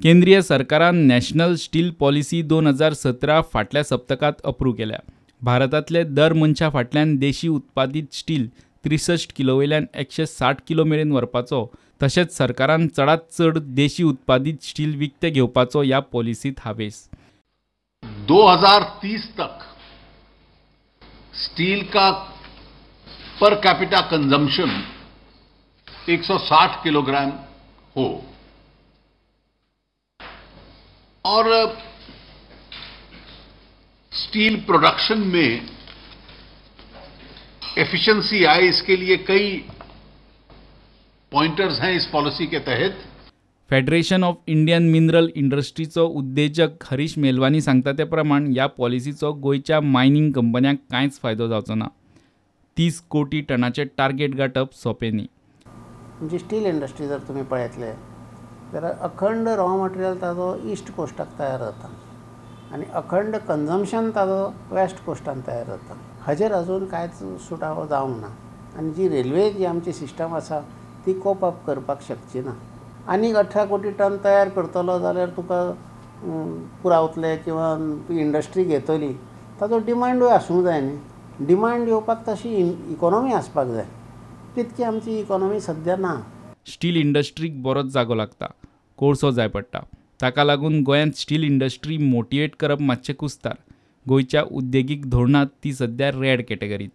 केंद्रीय सरकारान national steel policy 2017 फाटल्या सप्तकांत अप्रूव केल्या. भारतांतले दर मनशा फाटल्यान देशी उत्पादीत स्टील 63 किलो वयल्यान 160 किलो मेरेन व्हरपाचो, तशेंच सरकारान चडांत चड देशी उत्पादीत स्टील विकतें घेवपाचो ह्या पॉलिसींत हावेस. 2030 तक स्टील का पर कैपिटा कंजम्पशन 160 किलोग्राम हो और स्टील प्रोडक्शन में एफिशिएंसी आए, इसके लिए कई पॉइंटर्स हैं इस पॉलिसी के तहत. फेडरेशन ऑफ इंडियन मिनरल इंडस्ट्रीचो उद्देजक हरीश मेलवानी सांगता ते प्रमाण ह्या पॉलिसीचो गोंयच्या मायनिंग कंपन्यांक कांयच फायदो जावचो ना. 30 कोटी टनाचें टार्गेट गांठप सोंपें न्ही. म्हणजे स्टील इंडस्ट्री जर तुमी पळयतले जाल्यार अखंड रॉ मटेरियल ताजो इस्ट कोस्टाक तयार जाता आनी अखंड कन्जम्पशन ताजो वेस्ट कोस्टान तयार जाता. हाजेर अजून कांयच सुटावो जावंक ना आनी जी रेल्वे जी आमची सिस्टम आसा ती कोप अप करपाक शकची ना. आनीक 18 कोटी टन तयार करतलो जाल्यार तुका पुरावतले किंवा इंडस्ट्री घेतली, ताजो डिमांडूय आसूंक जाय न्ही. डिमांड येवपाक तशी इकॉनॉमी आसपाक जाय, तितकी आमची इकॉनॉमी सद्या ना. स्टील इंडस्ट्रीक बरोच जागो लागता, कोळसो जाय पडटा. ताका लागून गोंयांत स्टील इंडस्ट्री मोटिवेट करप मातशें कुस्तार. गोंयच्या उद्देगीक धोरणांत ती सद्या रेड कॅटेगरीत.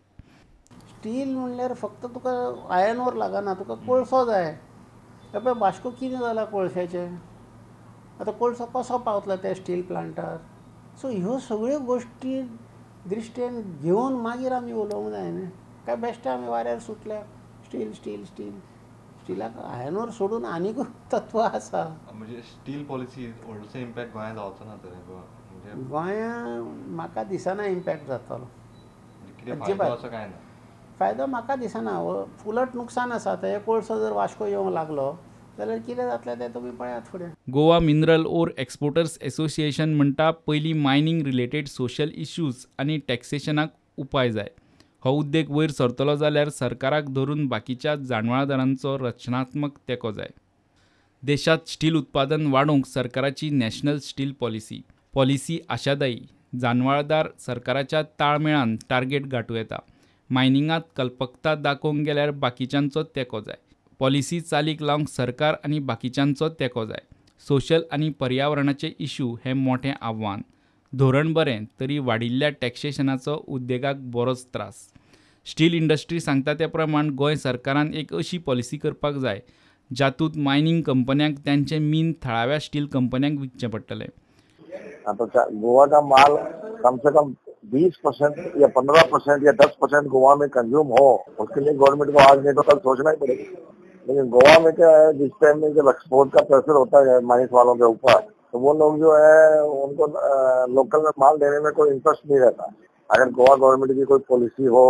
स्टील म्हणल्यार फक्त तुका आयर्न ओर लागना, तुका कोळसो जाय. हे पळय वास्को कितें जालां कोळश्याचें, आतां कोळसो कसो पावतलो त्या स्टील प्लांटार. सो ह्यो सगळ्यो गोश्टी दृश्टेन घेवन मागीर आमी उलोवंक जाय न्ही. काय बेश्टे आमी वाऱ्यार सुटल्या स्टील स्टील स्टील. स्टिलाक आयर्न ओर सोडून आनीक तत्व आसा. म्हणजे स्टील पॉलिसी व्हडलोसो इम्पॅक्ट गोंयांत जावचो ना तर? गोंया म्हाका दिसना इम्पॅक्ट जातलो. अजिबात काय ना फायदो म्हाका दिसना, उलट नुकसान आसा. आतां हे कोळसो जर वास्को येवंक लागलो जाल्यार कितें जातलें तें तुमी पळयात फुडें. Goa mineral ore exporters association म्हणटा पयलीं मायनिंग रिलेटेड सोशल इश्यूज आनी टॅक्सेशनाक उपाय जाय. हो उद्देग वयर सरतलो जाल्यार सरकाराक धरून बाकीच्या जाणवाळदारांचो रचनात्मक तेंको जाय. देशांत स्टील उत्पादन वाडोवंक सरकाराची नॅशनल स्टील पॉलिसी. पॉलिसी आशादायी, जानवाळदार सरकाराच्या ताळमेळान टार्गेट गांठूं येता. मायनिंगांत कल्पकता दाखोवंक गेल्यार बाकीच्यांचो तेंको जाय. पॉलिसी चालीक लावंक सरकार आनी बाकीच्यांचो तेंको जाय. सोशल आनी पर्यावरणाचे इश्यू हें मोठें आव्हान. धोरण बरें तरी वाडिल्ल्या टॅक्सेशनाचो उद्देगाक बरोच त्रास. स्टील इंडस्ट्री सांगता ते प्रमाण गोंय सरकारान एक अशी पॉलिसी करपाक जाय जातूंत मायनिंग कंपन्यांक तांचें मीन थळाव्या स्टील कंपन्यांक विकचें पडटलें. तो गोवा का माल कम से कम 20% या 15% या 10% गोवा में कंज्यूम हो, उसके लिए गवर्नमेंट को आज नहीं तो कल सोचना ही पड़ेगा. लेकिन गोवा में क्या है, जिस टाइम में जब एक्सपोर्ट का प्रेशर होता है माइंस वालों के ऊपर, तो वो लोग जो है उनको लोकल में माल देने में कोई इंटरेस्ट नहीं रहता. अगर गोवा गवर्नमेंट की कोई पॉलिसी हो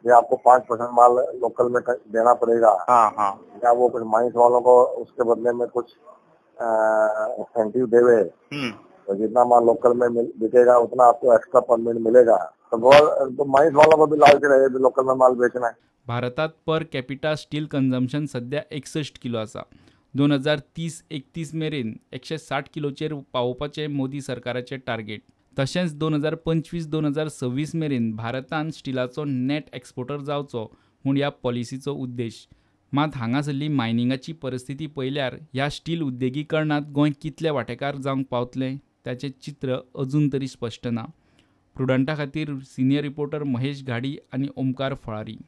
कि आपको 5% माल लोकल में देना पड़ेगा, हाँ, या वो कुछ माइंस वालों को उसके बदले में कुछ इंसेंटिव देवे, तो जितना माल लोकल में बिकेगा उतना आपको एक्स्ट्रा परमिट मिलेगा, तो गोवा तो माइंस वालों को भी लालच रहेगा लोकल में माल बेचना है. भारतात पर कॅपिटा स्टील कन्जम्पशन सध्या 61 किलो आसा. 2030-31 मेरेन 160 किलोचेर पावोवपाचें मोदी सरकाराचें टार्गेट. तशेंच 2025-2026 मेरेन भारतान स्टिलाचो नॅट एक्सपोर्टर जावचो म्हूण ह्या पॉलिसीचो उद्देश. मात हांगासरली मायनिंगाची परिस्थिती पळयल्यार ह्या स्टील उद्देगीकरणांत गोंय कितले वांटेकार जावंक पावतलें ताचें चित्र अजून तरी स्पश्ट ना. प्रुडंटा खातीर सिनियर रिपोर्टर महेश घाडी आनी ओमकार फळारी.